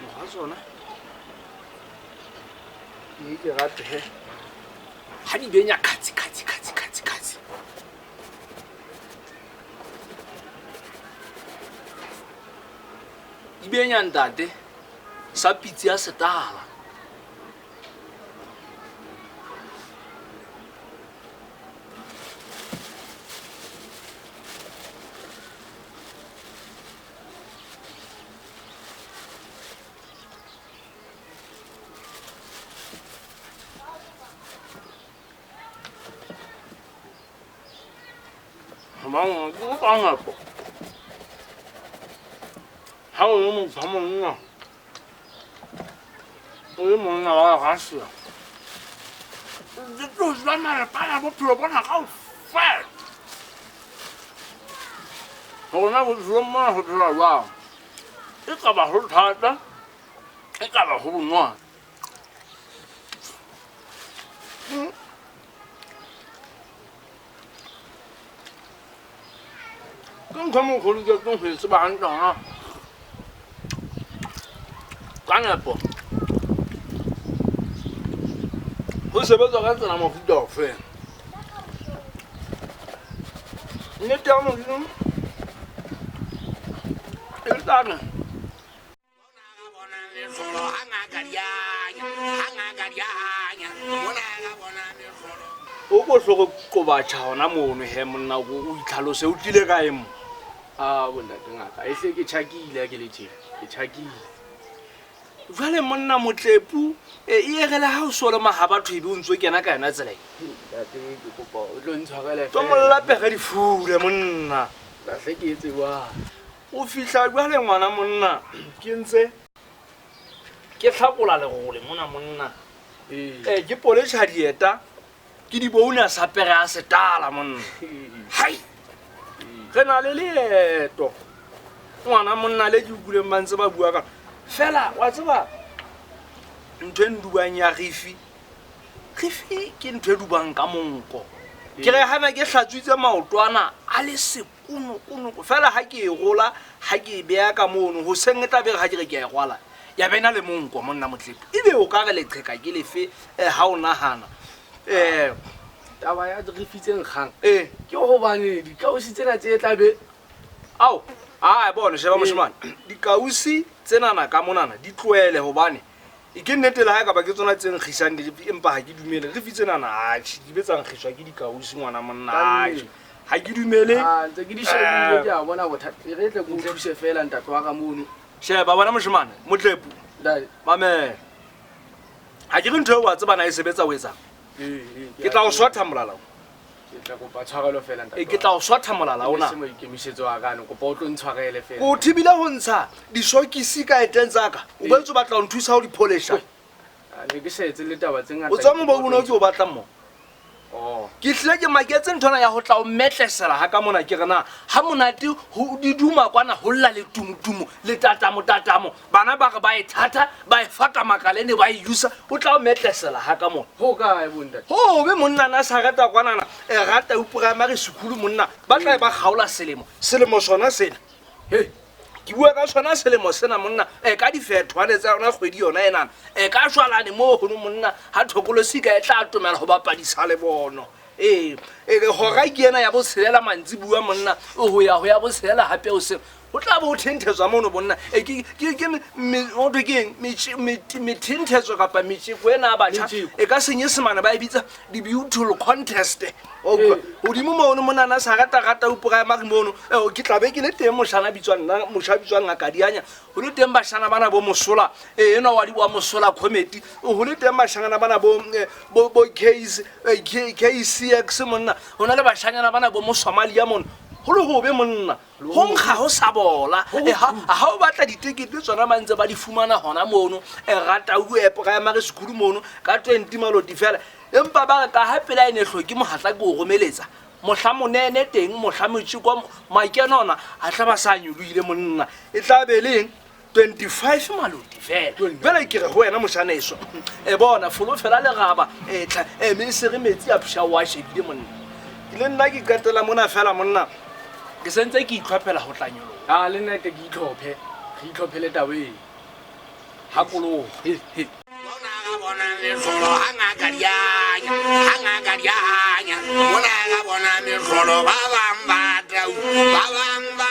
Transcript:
Mokgwa tsona ke ke rate he ha di benya khatsi khatsi khatsi khatsi khatsi. Di benya ntate sa pitsi ya setala. Mang ke ka nako. Ha o le motho wa monna, o le monna wa Russia, ke tlo jwa malapa a bophelo bona kaofela. Hore na bophelong mona ho phelwa jwang. E ka ba ho thata, e ka ba ho bonolo. Ke ntho e mokgolo ke etseng ho e tseba hantle hona ka nepo. Ho sebetswa ka tsela mofuta ofeng. Nnete ya Modimo e tla re O ko hlo go qobatjha hona mono he monna o o itlhalose o tlile ka eng mo? A bontate ngaka, e hle ke tjhakile ha ke le tjena, ke tjhakile. Jwale monna Motlepu e e re le ha o so le mahabatho ebe o ntso kena ka yona tsela e. Ntate ke kopa o tlo ntshwarele Tlo fela. molla pere difure monna. Hle ke etse jwang? O fihla jwale ngwana monna ke ntse ke hlakola lerole mona monna. Ee. Eh ke poletjha dieta ke di bouna sa pere ya setala monna. Hai. Re na le leeto. Ngwana monna le ke utlwileng ba ntse ba bua ka fela wa tseba ntho e ndubang ya rifi. Rifi ke ntho e dubang ka monko. Ke re hana ke hlatswitse maotwana a le sekonokonoko fela ha ke e rola ha ke e beha ka mono hoseng e tla be re ha ke re ke a e rwala ya bena le monko monna Motlepu. Ebe o ka re leqheka ke lefe ha o nahana. Taba ya rifi tse nkgang Ee. ke hobane dikausi tsena tse tla be Ao, a bone sheba Ee. moshemane. Dikausi tsenana ka monana di tlohele hobane e ke nnete le ha e ka ba ke tsona tse nkgisang dirifi empa ha ke dumele. Rifi tsenana atjhe di be tsa nkgiswa ke dikausi ngwana monna atjhe. Ha ke dumele. Ah, ntse ke di shebile ke a bona bothata. E re tle ke o thuse fela ntate wa ka mono. Sheba bona moshemane, Motlepu. Ntate. Mamela. Ha ke re ntho eo wa tseba na e sebetsa o etsang. Ee, ee, Ke tla o swatha molala o. Ke tla kopa tshwarelo fela ntate. E ke tla o swatha molala ona. Se maikemisetso a ka ne kopa o tlo ntshwarele fela. Ko thibile ho ntsha disokisi ka eteng tsa ka. O boetse o batla ho nthusa ho di polisha. Ah, Ne ke sa etse le taba tse ngata. O tswa mo bo o ke o batlang mo. Oh. Ke hlile ke maketse nthwana ya ho tla o metlesela ha ka mona ke re na ha monate ho di duma kwana ho lla le tumutumu le tatamo tatamo bana ba re ba e thatha ba e fata makalene ba e usa o tla o metlesela ha ka mona. Ho kae bo ntate? Ho be monna na sa rata kwanana e rata u primary school monna ba tla e ba kgaola selemo selemo sona sena. He. Ke bua ka sona selemo sena monna e ka difethwane tsa yona kgwedi yona enana e ka shwalane moo hono monna ha thokolosi ka e tla atomela ho bapadisa le bono. Ee, e hora ke ena ya botshelela mantsibuya monna o ho ya ho ya botshelela hape o se ho tla bo ho thenthetswa mono monna. E ke ke ke me ho thwe ke eng methenthetso kapa metjeko ena ya batjha Metjeko. e ka senyesemane ba e bitsa di-beautiful contest. Wa utlwa? Ee. Hodimo mono monana sa rata rata u primary mono ke tla be ke le teng moshana bitswang nna mosha bitswang Ngaka Dianya ho le teng bashana bana bo Mosola enwa wa di wa Mosola comedy ho le teng bashanyana bana bo bo bo Case KCX monna ho na le bashanyana bana bo Mosomalia mono ho le hobe monna ho nkga ho sa bola. Ha o batla ditekete tsona ba ntse ba di fumana hona mono rata u primary school mono ka 20 maloti fela empa ba re ka ha pela e ne hloke mohatla ke o romeletsa mohla monene teng mohla motjeko makeno ona a tla ba sa nyolohile monna e tla be leng 25 maloti fela. Jwale ke re ho wena moshana eso e bona folofela leraba e tla e me se re metsi a psha wa shebile monna. Ke le nna ke qetela mona fela monna ke sentse ke itlhophela ho tla nyoloha. A le nna ke itlhophe, re itlhophele taba e. Hakoloha. He he. Mona ga bona mehlolo ha ngaka dianya, ha ngaka dianya. Mona ga bona mehlolo, ba bang ba tau, ba bang ba.